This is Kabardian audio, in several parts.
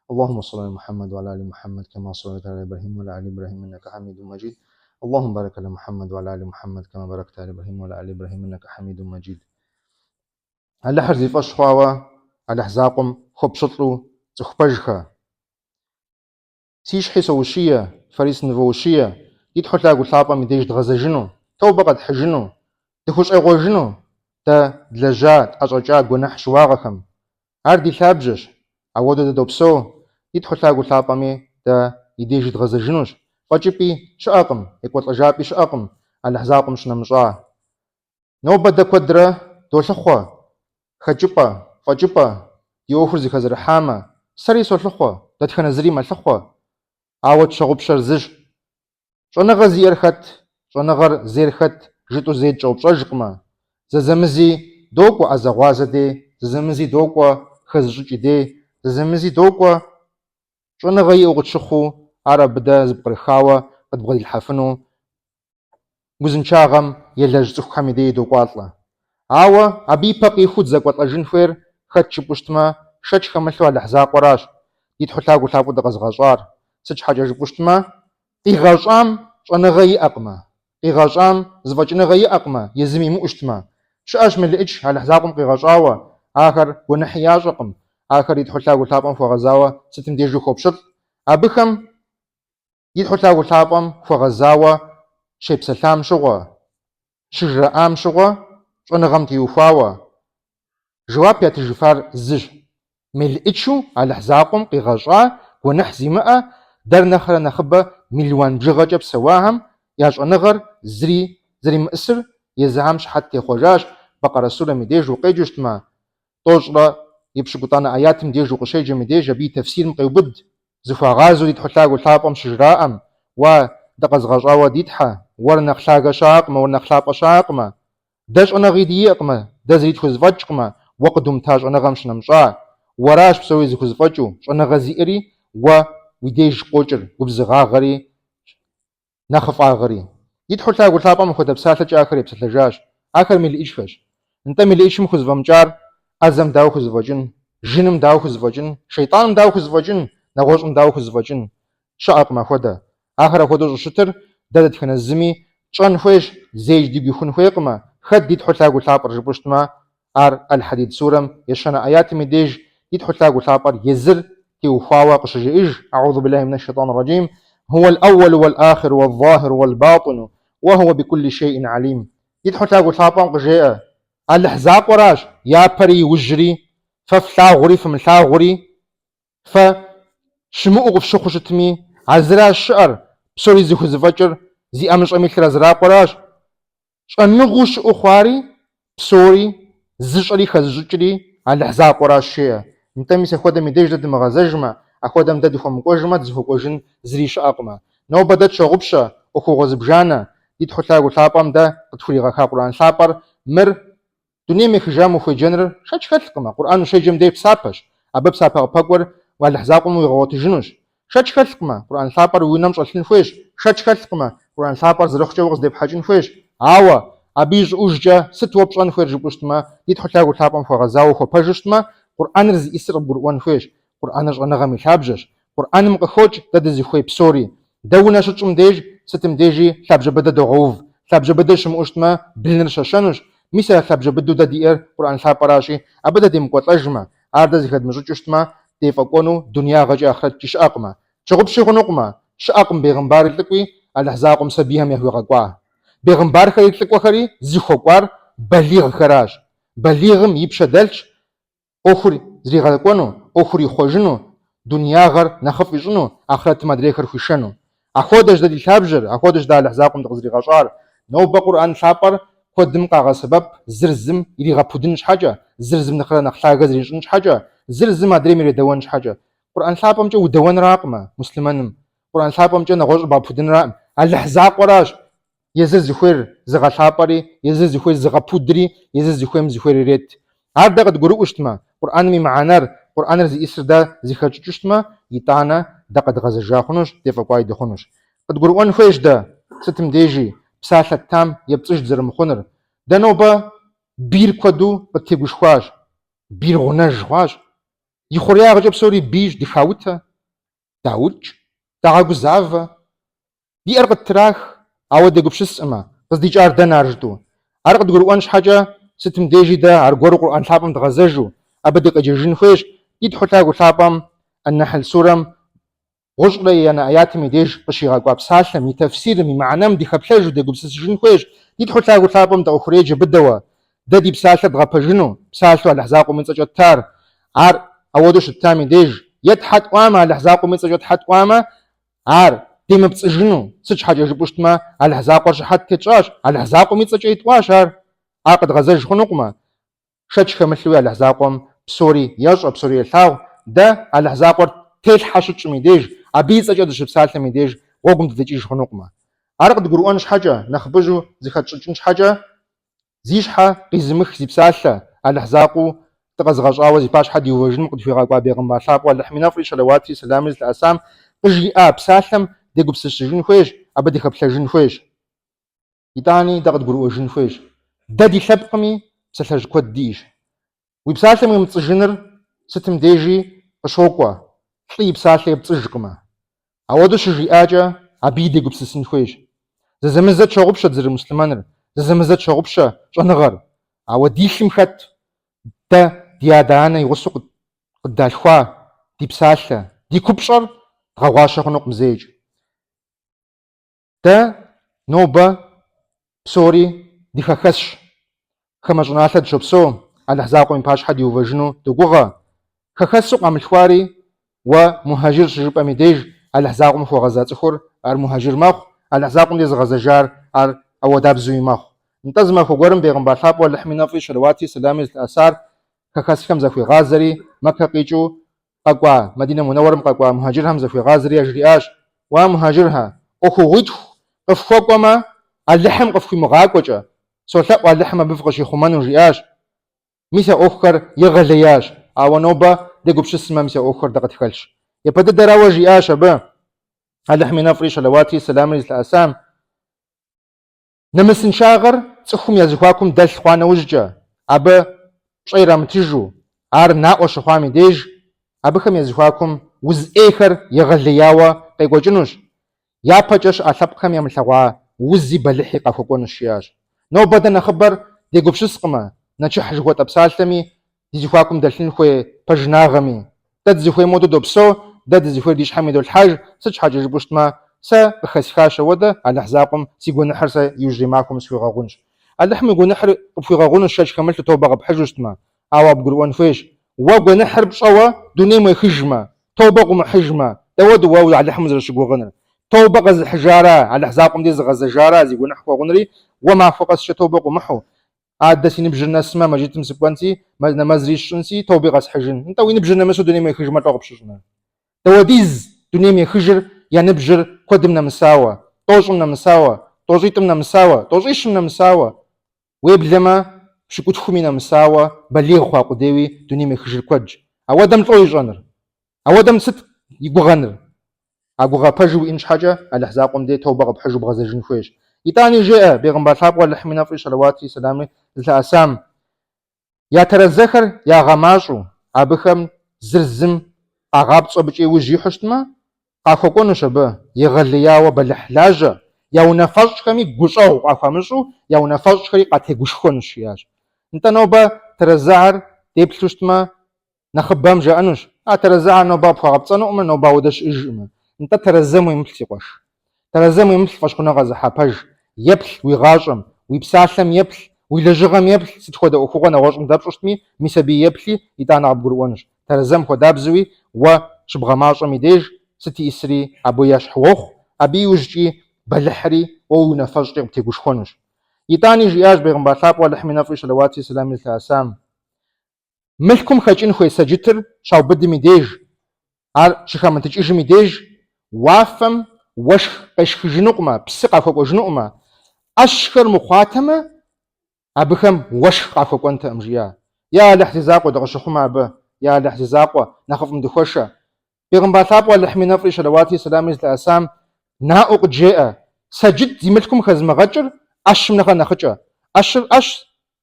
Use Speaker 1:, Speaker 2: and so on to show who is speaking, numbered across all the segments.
Speaker 1: Аллахуммэ солли аля Мухьэммэд уа аля али Мухьэммэд, кама соллайта аля Ибрахим уа аля али Ибрахим иннака хьэмидун мэджид. Аллахуммэ барик аля Мухьэммэд уа аля али Мухьэммэд, кама баракта аля Ибрахим уа аля али Ибрахим иннака хьэмидун мэджид. Алыхьыр зи фӏэщ хъуауэ Алыхь закъуэм хуэпщылӏу цӏыху пэжхэ. Си щхьи соущие, фэри сынывоущие, ди Тхьэу Лъагэу Лъапӏэм и деж дгъэзэжыну, тобэ къэтхьыжыну, дыхущӏегъуэжыну дэ длэжьа, тӏэщӏэкӏа гуэныхь щыуагъэхэм. Ар ди лъабжьэщ, ауэдэу дэ допсэу, ди Тхьэу Лъагэу Лъапӏэми дэ и дежи дгъэзэжынущ, фӏэкӏыпӏи щыӏэкъым, екӏуэлӏэжапӏи щыӏэкъым, Алыхь закъуэм щынэмыщӏа. Нобэ дэ куэдрэ долъыхъуэ, хэкӏыпӏэ, фӏэкӏыпӏэ, ди ӏуэхур зэхэзэрыхьамэ, сэри солъыхъуэ, дэтхэнэ зыри мэлъыхъуэ. Ауэ тщыгъупщэр зыщ. Щӏэныгъэ зиӏэр хэт, щӏэныгъэр зейр хэт жытӏэу зэи тщӏэупщӏэжкъымэ. Зэзэмызи докӏуэ ӏэзэгъуазэ дей, зэзэмызи докӏуэ хэзыщӏыкӏ и дей, зэзэмызи докӏуэ щӏэныгъэ иӏэу къытщыхъуу, ар абы дэ зыпкърыхауэ къыдбгъэдилъхьэфыну узыншагъэм елэжь цӏыхухэм и дей докӏуалӏэ. Ауэ абы ипэ къихуу дызэкӏуэлӏэжын хуейр хэт жыпӏэу щытмэ, шэч хэмылъу Алыхь закъуэращ, ди Тхьэу Лъагэу Лъапӏэу дыкъэзыгъэщӏар. Сыт щхьэкӏэ жыпӏэу щытмэ, къигъэщӏам щӏэныгъэ иӏэкъымэ, къигъэщӏам зэфӏэкӏыныгъэ иӏэкъымэ, езым имыӏэу щытмэ. Щыӏэщ мелыӏыч Алыхь закъуэм къигъэщӏауэ, ахэр гуэныхьи ящӏэкъым, ахэр и Тхьэу Лъагэу Лъапӏэм хуэгъэзауэ сытым дежи хуопщылӏ. Абыхэм Ди Тхьэу Лъагэу Лъапӏэм хуэгъэзауэ щепсэлъам щыгъуэ, щыжраӏам щыгъуэ щӏэныгъэм теухуауэ, жэуап ятыжыфар зыщ, мелыӏычу Алыхь закъуэм къигъэщӏа, гуэныхь зимыӏэ, дэр нэхърэ нэхъыбэ мелуан бжыгъэкӏэ псэуахэм я щӏэныгъэр зыри зэримыӏысыр езыхэм щыхьэт техъуэжащ, Бэкъэрэ сурэм и деж укъеджэу щытмэ, тӏощӏрэ епщыкӏутӏанэ аятым деж укъыщеджэм и деж абы и тэфсирым къеубыд, зыхуагъазэу ди Тхьэу Лъагэу Лъапӏэм щыжраӏэм, Уа, дыкъэзыгъэщӏауэ ди Тхьэ, уэр нэхъ лъагэ щыӏэкъымэ, уэр нэхъ лъапӏэ щыӏэкъымэ. Дэ щӏэныгъи диӏэкъымэ, дэ зыри тхузэфӏэкӏкъымэ, уэ къыдумыта щӏэныгъэм щынэмыщӏа. Уэращ псори зыхузэфӏэкӏыу, щӏэныгъэ зиӏэри, уэ уи деж къокӏыр губзыгъагъэри, нэхъыфӏагъри. Ди Тхьэу Лъагэу Лъапӏэм апхуэдэ псалъэкӏэ ахэр епсэлъэжащ. Ахэр мелыӏычхэщ. Нтӏэ мелыӏычым хузэфӏэмыкӏар ӏэзэм дауэ хузэфӏэкӏын, жыным дауэ хузэфӏэкӏын, шейтӏаным дауэ хузэфӏэкӏын, нэгъуэщӏым дауэ хузэфӏэкӏын? Щыӏэкъым апхуэдэ. Ахэр апхуэдэу щӏыщытыр дэ дэтхэнэ зыми тщӏэн хуейщ, зэикӏ дигу ихун хуейкъымэ, хэт ди Тхьэу Лъагэу Лъапӏэр жыпӏэу щытмэ, Ар Аль-Хьэдид сурэм ещанэ аятым и деж ди Тхьэу Лъагэу Лъапӏэр езыр теухуауэ къыщыжеӏэж, Аӏузу биллахи минэш шейтӏани рэджим, Хуа л-ӏэуэлу уэл-ахиру уэл-ӏахиру уэл-батӏину, уэ хуа бикулли шейӏин алим. Ди Тхьэу Лъагэу Лъапӏэм къыжеӏэ, Алыхь закъуэращ япэри иужьри, фэ флъагъури фымылъагъури, фэ щымыӏэу къыфщыхъуу щытми, а зыращ щыӏэр, псори зыхузэфӏэкӏыр зи ӏэмыщӏэм илъыр а зыракъуэращ. Щӏэныгъэу щыӏэу хъуари, псори, зыщӏэри хэзыщӏыкӏри Алыхь закъуэращ, жеӏэ. Нтӏэ, мис ахуэдэм и деж дэ дымыгъэзэжмэ, ахуэдэм дэ дыхуэмыкӏуэжмэ, дызыхуэкӏуэжын зыри щыӏэкъымэ. Нобэ дэ тщогъупщэ ӏуэхугъуэ зыбжанэ, ди Тхьэу Лъагэу Лъапӏэм дэ къытхуригъэха Къурӏэн лъапӏэр, мыр Дунейм ехыжам ухуеджэныр шэч хэлъкъымэ, Къурӏэн ущеджэм деж псапэщ, абы псапэ къыпэкӏуэр уи Алыхь закъуэм уигъэгъуэтыжынущ. Шэч хэлъкъымэ, Къурӏэн лъапӏэр уи унэм щӏэлъын хуейщ, шэч хэлъкъымэ, Къурӏэн лъапӏэр зэрыхъукӏэ уэ къыздепхьэкӏын хуейщ. Ауэ, абы ищӏыӏужкӏэ сыт уэ пщӏэн хуейр жыпӏэу щытмэ, ди Тхьэу Лъагэу Лъапӏэм хуэгъэзауэ ухуэпэжу щытмэ, Къурӏэныр зиӏысыр къыбгурыӏуэн хуейщ. Къурӏэныр щӏэныгъэм и лъабжьэщ. Къурӏэным къыхокӏ дэ дызыхуей псори. Дэ унэ щытщӏым деж, сытым дежи лъабжьэ быдэ догъэув. Лъабжьэ быдэ щымыӏэу щытмэ, блыныр щэщэнущ. Мис а лъабжьэ быдэу дэ диӏэр Къурӏэн лъапӏэращи, абы дэ демыкӏуэлӏэжмэ, ар дэ зыхэдмыщӏыкӏыу щытмэ, дефӏэкӏуэну дунеягъэкӏи ахърэткӏи щыӏэкъымэ. Тщыгъупщи хъунукъымэ, щыӏэкъым бегъымбари лӏыкӏуи Алыхь закъуэм сабийхэм яхуигъэкӏуа. Бегъымбархэри лӏыкӏуэхэри зыхуэкӏуар балигъхэращ. Балигъым и пщэ дэлъщ ӏуэхур зригъэкӏуэну, ӏуэхур ихъуэжыну, дунеягъэр нэхъыфӏ ищӏыну, ахърэтым адрейхэр хуишэну. Ахуэдэщ дэ ди лъабжьэр, ахуэдэщ дэ Алыхь закъуэм дыкъызэригъэщӏар. Нобэ Къурӏэн лъапӏэр куэдым къагъэсэбэп зыр зым иригъэпудын щхьэкӏэ, зыр зым нэхърэ нэхъ лъагэ зрищӏын щхьэкӏэ, зыр зым адрейм иредэуэн щхьэкӏэ. Къурӏэн лъапӏэмкӏэ удэуэнракъымэ муслъымэным, Къурӏэн лъапӏэмкӏэ нэгъуэщӏыр бгъэпудынракъым. Алыхь закъуэращ Езыр зыхуейр зыгъэлъапӏэри, езыр зыхуейр зыгъэпудри, езыр зыхуейм зыхуейр ирет. Ар дэ къыдгурыӏуэу щытмэ, Къурӏэным и мыхьэнэр, Къурӏэныр зиӏысыр дэ зыхэтщӏыкӏыу щытмэ, итӏанэ дэ къэдгъэзэжа хъунущ, дефӏэкӏуаи дыхъунущ. Къыдгурыӏуэн хуейщ дэ, сытым дежи, псалъэ ттам епцӏыж дызэрымыхъуныр. Дэ нобэ бийр куэду къыттегушхуащ, бийр гъунэж хъуащ. Ихъуреягъкӏэ псори бийщ, дыхаутэ, даукӏ, дагъэгузавэ. Диӏэр къыттрах, ауэ дегупсыскъымэ, къыздикӏар дэнэ ар жытӏэу. Ар къыдгурыӏуэн щхьэкӏэ, сытым дежи дэ аргуэру Къурӏэн лъапӏэм дгъэзэжу, абы дыкъеджэжын хуейщ, ди Тхьэу Лъагэу Лъапӏэм Ан-Нэхьл сурэм бгъущӏрэ еянэ аятым и деж къыщигъэкӏуа псалъэм, и тэфсирым, и мыхьэнэм дыхэплъэжу дегупсысыжын хуейщ, ди Тхьэу Лъагэу Лъапӏэм дыкъыхуреджэ быдэуэ, дэ ди псалъэр дгъэпэжыну, псалъэу Алыхь закъуэм и цӏэкӏэ ттар, ар ауэдэу щыттам и деж, е тхьэ тӏуамэ, Алыхь закъуэм и цӏэкӏэ тхьэ тӏуамэ, Ар демыпцӏыжыну, сыт щхьэкӏэ жыпӏэу щытмэ, Алыхь закъуэр щыхьэт тетщӏащ, Алыхь закъуэм и цӏэкӏэ итӏуащ ар. Ар къэдгъэзэж хъунукъымэ. Шэч хэмылъуи Алыхь закъуэм псори ещӏэ, псори елъагъу. Дэ Алыхь закъуэр телъхьэ щытщӏым и деж, абы и цӏэкӏэ дыщыпсалъэм и деж гъуэгум дыдэкӏыж хъунукъымэ. Ар къыдгурыӏуэн щхьэкӏэ, нэхъыбэжу зыхэтщӏыкӏын щхьэкӏэ, Зи щхьэ къизымых зи псалъэ, Алыхь закъуэу дыкъэзыгъэщӏауэ зи пащхьэ диувэжыным къытхуигъэкӏуа бегъымбар лъапӏэу Алыхьым и нэфӏри щэлэуатри сэламри зылъэӏэсам къыжиӏа псалъэм дегупсысыжын хуейщ, абы дыхэплъэжын хуейщ. Итӏани дэ къыдгурыӏуэжын хуейщ. Дэ ди лъэпкъми псалъэжь куэд диӏэщ. Уи псалъэм уемыпцӏыжыныр сытым дежи къыщокӏуэ, лӏы и псалъэ епцӏыжкъымэ. Ауэдэу щыжиӏакӏэ, абыи дегупсысын хуейщ. Зэзэмызэ тщогъупщэ дызэрымуслъымэныр, зэзэмызэ тщогъупщэ щӏэныгъэр. Ауэ ди лъым хэт дэ ди адэ-анэ и гъусэу къыддалъхуа ди псалъэ, ди купщӏэр дгъэгъуащэ хъунукъым зэикӏ. Дэ нобэ псори дыхэхэсщ. Хамэ щӏыналъэ дыщопсэу, Алыхь закъуэм и пащхьэ диувэжыну догугъэ. Хэхэсу къамылъхуари, уэ мухьэжыр щыжыпӏэм и деж Алыхь закъуэм хуэгъэза цӏыхур ар мухьэжыр мэхъу, Алыхь закъуэм деж зыгъэзэжар ар ауэдабзэуи мэхъу. Нтӏэ зы махуэ гуэрым бегъымбар лъапӏэу Алыхьым и нэфӏри щэлэуатри сэламри зылъэӏэсар хэхэсхэм захуигъазэри, Мэккэ къикӏыу къэкӏуа, Мадинэ Мунэуэрэм къэкӏуа мухьэджырхэм захуигъазэри яжриӏащ, Уа мухьэджырхэ, ӏуэхугъуитху къыфхуэкӏуэмэ, Алыхьым къыфхуимыгъакӏуэкӏэ, солъэӏу Алыхьым абы фыкъыщихъумэну, жиӏащ. Мис а ӏуэхухэр егъэлеящ, ауэ нобэ дегупсысмэ, мис а ӏуэхухэр дэ къытхэлъщ. Япэ дыдэрауэ жиӏащ абы, Алыхьым и нэфӏри щэлэуатри сэламри зылъэӏэсам, Нэмысыншагъэр цӏыхум я зэхуакум дэлъ хъуа нэужькӏэ, абы пщӏэ ирамытыжу, ар наӏуэ щыхъуам и деж, абыхэм я зэхуакум уз ӏейхэр егъэлеяуэ къекӏуэкӏынущ, япэкӏэ щыӏа лъэпкъхэм ямылъэгъуа узи бэлыхьи къахуэкӏуэнущ, жиӏащ. Нобэ дэ нэхъыбэр дегупсыскъымэ, нэчыхь жыхуэтӏэ псалъэми ди зэхуакум дэлъын хуей пэжынагъэми. Дэ дызыхуейм хуэдэу допсэу, дэ дызыхуейр ди щхьэм идолъхьэж, сыт щхьэкӏэ жыпӏэу щытмэ, сэ къыхэсхащ ауэдэ, Алыхь закъуэм си гуэныхьыр сэ иужьрей махуэм схуигъэгъунщ. Алыхьым уи гуэныхьыр къыпхуигъэгъунущ шэч хэмылъу тобэ къэпхьыжу щытмэ, ауэ къыбгурыӏуэн хуейщ, уэ гуэныхьыр пщӏэуэ дунейм уехыжмэ, тобэ къыумыхьыжмэ, дауэдэу уэ Алыхьым узэрыщыгугъыныр? Тобэ къэзыхьыжара, Алыхь закъуэм деж зыгъэзэжара зи гуэныхь хуэгъунри, уэ махуэ къэскӏэ тобэ къыумыхьу, Адэ си ныбжьыр нэсмэ, мэжджытым сыкӏуэнси, нэмэзри сщӏынси, тоби къэсхьыжын. Нтӏэ, уи ныбжьыр нэмысу дунейм уехыжмэ, лӏо къыпщыщӏыныр? Дауэдиз дунейм ехыжыр я ныбжьыр куэдым нэмысауэ, тӏощӏым нэмысауэ, тӏощӏитӏым нэмысауэ, тӏощӏищым нэмысауэ, уеблэмэ пщыкӏутхуми нэмысауэ, балигъ хъуа къудейуи дунейм ехыжыр куэдщ. Ауэдэм лӏо ищӏэныр? Ауэдэм сыт и гугъэныр? А гугъэ пэжыр уиӏэн щхьэкӏэ Алыхь закъуэм дей тобэ къэпхьыжу бгъэзэжын хуейщ. Итӏани жеӏэ бегъымбар лъапӏэу Алыхьым и нэфӏри щэлэуатри сэламри зылъэӏэсам, Я тэрэзэхэр ягъэмащӏэу, абыхэм зыр зым къагъапцӏэу абыкӏэ иужь ихьу щытмэ, къахуэкӏуэнущ абы егъэлеяуэ бэлыхь лажьэ, я унафэщӏхэми гущӏэгъу къахуамыщӏу, я унафэщӏхэри къатегушхуэнущ, жиӏащ. Нтӏэ нобэ тэрэзэхэр деплъу щытмэ, Нэхъыбэм жаӏэнущ, А тэрэзэхэр нобэ къыпхуагъэпцӏэнукъымэ, нобэ ауэдэ щыӏэжкъымэ. Нтӏэ тэрэзэм уемыплъ, си къуэш. Тэрэзэм уемыплъ фӏэщхъуныгъэ къэзыхьа пэж. Еплъ уи гъащӏэм, уи псалъэм еплъ, уи лэжьыгъэм еплъ, сыт хуэдэ ӏуэхугъуэ нэгъуэщӏым дэпщӏу щытми, мис абы еплъи, итӏанэ къыбгурыӏуэнущ. Тэрэзэм хуэдабзэуи уэ щыбгъэмащӏэм и деж сыт иӏысри абы ещхь уохъу, абы иужькӏи бэлыхьри уэ уи унафэщӏри къыптегушхуэнущ. Итӏани жиӏащ бегъымбар лъапӏэу Алыхьым и нэфӏри щэлэуатри сэламри зылъэӏэсам. Мылъкум хэкӏын хуей сэджытыр щаубыдым и деж, ар щыхамытыкӏыжым и деж, уафэм уэшх къешхыжынукъымэ, псы къахуэкӏуэжынукъымэ, ӏэщхэр мыхъуатэмэ, абыхэм уэшх къахуэкӏуэнтэкъым, жиӏа. Я Алыхь зи закъуэ, дыкъыщыхъумэ абы, я Алыхь зи закъуэ, нэхъыфӏым дыхуэшэ. Бегъымбар лъапӏэу Алыхьым и нэфӏри щэлэуатри сэламри зылъэӏэсам наӏуэу къыджеӏэ, Сэджыт зи мылъкум хэзымыгъэкӏыр ӏэщым нэхърэ нэхъыкӏэ. ӏэщыр ӏэщ,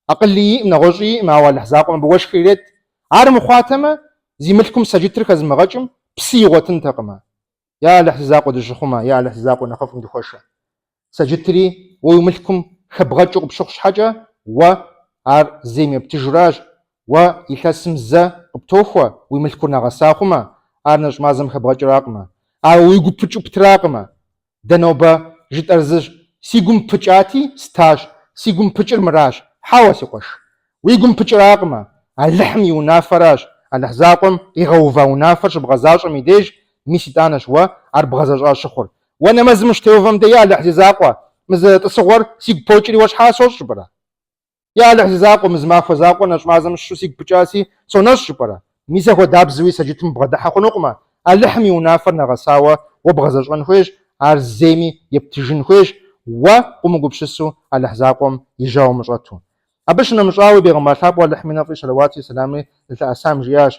Speaker 1: акъыли иӏым, нэгъуэщӏи иӏым, ауэ Алыхь закъуэм абы уэшхыр ирет. Ар мыхъуатэмэ, Зи мылъкум сэджытыр хэзымыгъэкӏым псы игъуэтынтэкъымэ. Я Алыхь зи закъуэ дыщыхъумэ, я Алыхь зи закъуэ нэхъыфӏым дыхуэшэ. Сэджытри уэ уи мылъкум хэбгъэкӏыу къыпщыхъу щхьэкӏэ, уэ ар зейм ептыжуращ, уэ илъэсым зэ къыптохуэ уи мылъкур нэгъэса хъумэ, ар нэщӏ мазэм хэбгъэкӏыракъымэ, ар уи гу пыкӏыу птыракъымэ. Дэ нобэ жытӏэр зыщ, си гум пыкӏати, стащ, си гум пыкӏыр мыращ. Хьэуэ, си къуэш, уи гум пыкӏыракъымэ, Алыхьым и унафэращ, Алыхь закъуэм къигъэува унафэр щыбгъэзащӏэм и деж, мис итӏанэщ уэ ар бгъэзэщӏа щыхъур. Уэ нэмэзым ущытеувэм де, я Алыхь зи закъуэ, мы зы тӏысыгъуэр сигу покӏри уэ щхьа сощӏ жыпӏэрэ? Я Алыхь зи закъуэ, мы зы махуэ закъуэр нэщӏ мазэм щыщу сигу пыкӏаси, сонэщӏ жыпӏэрэ? Мис ахуэдабзэуи сэджытым убгъэдыхьэ хъунукъымэ, Алыхьым и унафэр нэгъэсауэ уэ бгъэзэщӏэн хуейщ, ар зейми ептыжын хуейщ, уэ къыумыгупсысу Алыхь закъуэм и жьауэм ущӏэту. Абы щынэмыщӏауи, Бегъымбар лъапӏэу Алыхьым и нэфӏи щэлэуатри сэламри зылъэӏэсам жиӏащ,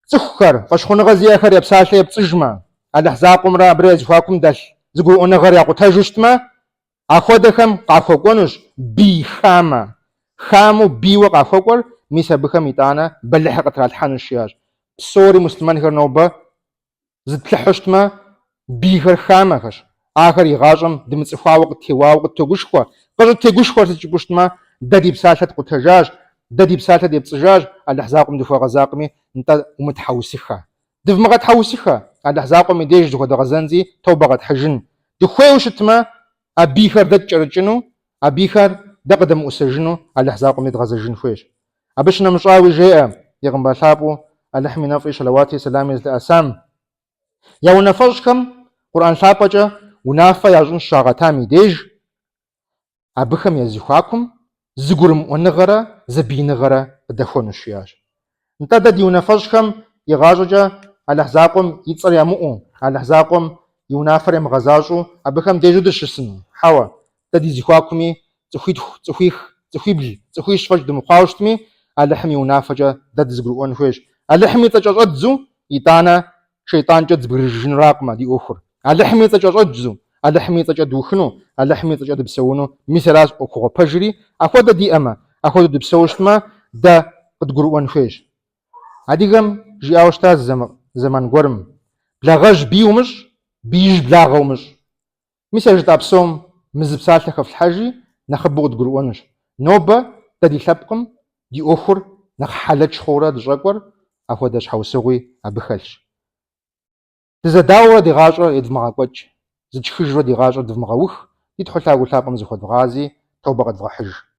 Speaker 1: Цӏыхухэр, фӏэщхъуныгъэ зиӏэхэр я псалъэ епцӏыжмэ, Алыхь закъуэмрэ абырэ я зэхуакум дэлъ зэгурыӏуэныгъэр якъутэжу щытмэ, ахуэдэхэм къахуэкӏуэнущ бий хамэ. Хамэу бийуэ къахуэкӏуэр мис абыхэм итӏанэ бэлыхьыр къытралъхьэнущ, жиӏащ. Псори муслъымэнхэр нобэ Зытплъыхьу щытмэ, бийхэр хамэхэщ. Ахэр игъащӏэм дымыцӏыхуауэ къыттеуауэ къыттогушхуэ. Къыщӏыттегушхуэр сыт жыпӏэу щытмэ, дэ ди псалъэ ткъутэжащ, дэ ди псалъэ депцӏыжащ, Алыхь закъуэм дыхуэгъэзакъыми, нтӏэ умытхьэусыхэ. Дывмыгъэтхьэусыхэ, Алыхь закъуэм и деж зыхуэдгъэзэнзи тобэ къэтхьыжын. Дыхуейуэ щытмэ, а бийхэр дэ ткӏэрыкӏыну, а бийхэр дэ къыдэмыӏусэжыну Алыхь закъуэм едгъэзэжын хуейщ. Абы щынэмыщӏауи жеӏэ Бегъымбар лъапӏэу Алыхьым и нэфӏи щэлэуатри сэлами зылъэӏэсам, я унафэщӏхэм Къурӏэн лъапӏэкӏэ унафэ ящӏын щагъэтам и деж, абыхэм я зэхуакум зыгурымыӏуэныгъэрэ зэбииныгъэрэ къыдэхуэнущ, жиӏащ. Нтӏэ дэ ди унафэщӏхэм игъащӏэкӏэ Алыхь закъуэм и цӏэр ямыӏуэу, Алыхь закъуэм и унафэр ямыгъэзащӏэу абыхэм дежу дыщысыну? Хьэуэ, дэ ди зэхуакуми цӏыхуитху, цӏыхуих, цӏыхуибл, цӏыхуищ фӏэкӏ дымыхъуауэ щытми, Алыхьым и унафэкӏэ дэ дызэгурыӏуэн хуейщ. Алыхьым и цӏэкӏэ щӏэддзу, итӏанэ шейтӏанкӏэ дызбгрыжыжынуракъымэ ди ӏуэхур. Алыхьым и цӏэкӏэ щӏэддзу, Алыхьым и цӏэкӏэ дыухыну, Алыхьым и цӏэкӏэ дыпсэуну, мис аращ ӏуэхугъуэ пэжри, ахуэдэ диӏэмэ, ахуэдэу дыпсэууэ щытмэ, дэ къыдгурыӏуэн хуейщ. Адыгэм жиӏауэ щыта зы зэман гуэрым, Благъэжь бий умыщӏ, биижь благъэ умыщӏ. Мис а жытӏа псом мы зы псалъэ хэфлъхьэжи, нэхъыбэу къыдгурыӏуэнущ. Нобэ дэ ди лъэпкъым ди ӏуэхур нэхъ хьэлэч хъуурэ дыщӏэкӏуэр апхуэдэ щхьэусыгъуи абы хэлъщ. Дызэдауэурэ ди гъащӏэр едвмыгъэкӏуэкӏ, зытшхыжурэ ди гъащӏэр дывмыгъэух, ди Тхьэу Лъагэу Лъапӏэм зыхуэдвгъази, тобэ къэдвгъэхьыж.